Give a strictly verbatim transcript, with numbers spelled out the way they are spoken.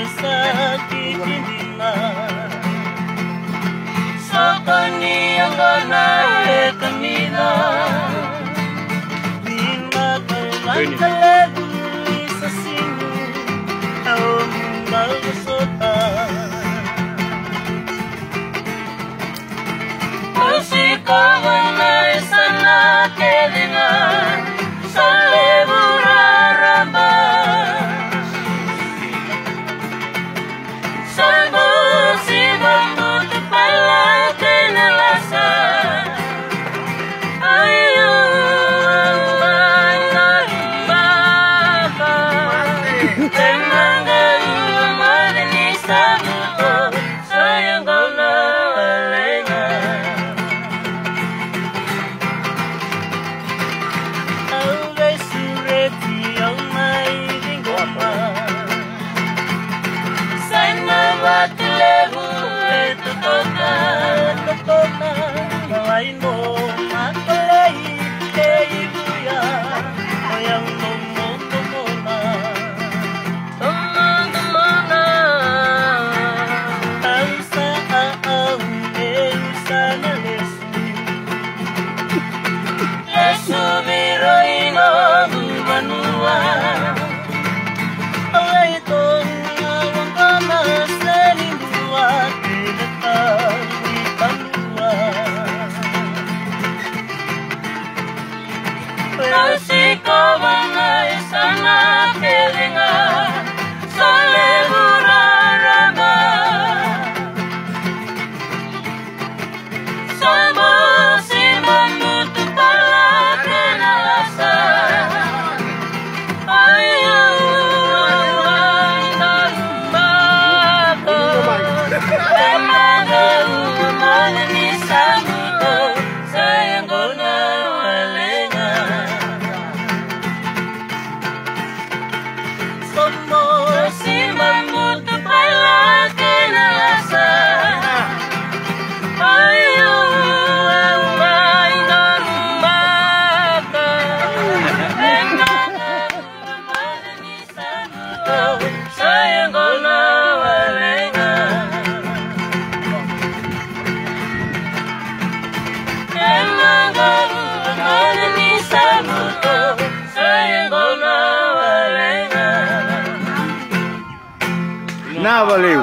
Sa kikidina. Soko ni yaqona e kamina. Ni maka lanta levu ni sa simu. Au maka sota. Au sikova na yasana kece ga, sa levu raraba. Sa busi vabutu pala kena lasa. Aiyo, ai, ai, ai, baba. Temanga, mani ni sabu. Sa yaqona wale ga. Au veisureti au mai ciqoma. Sa na vatu levu e totoka, totoka. Mai no makalei e ivuya. Mai au no mokomona. Au sa au, au sa na lesu. Lesu vei rau i noqu vanua. Au lai toka au qoma seni dua kei na tau i vanua. Au sikova na yasana kece ga, sa levu raraba. Sa busi vabutu pala kena lasa. Aiyo, ai, ai, baba. Temanga, mani ni sabu. Sa yaqona wale ga. Sa busi vabutu pala kena lasa. Aiyo, au mai na rumaka. Temanga, mani ni sabu. Sa yaqona wale ga. Na valeu.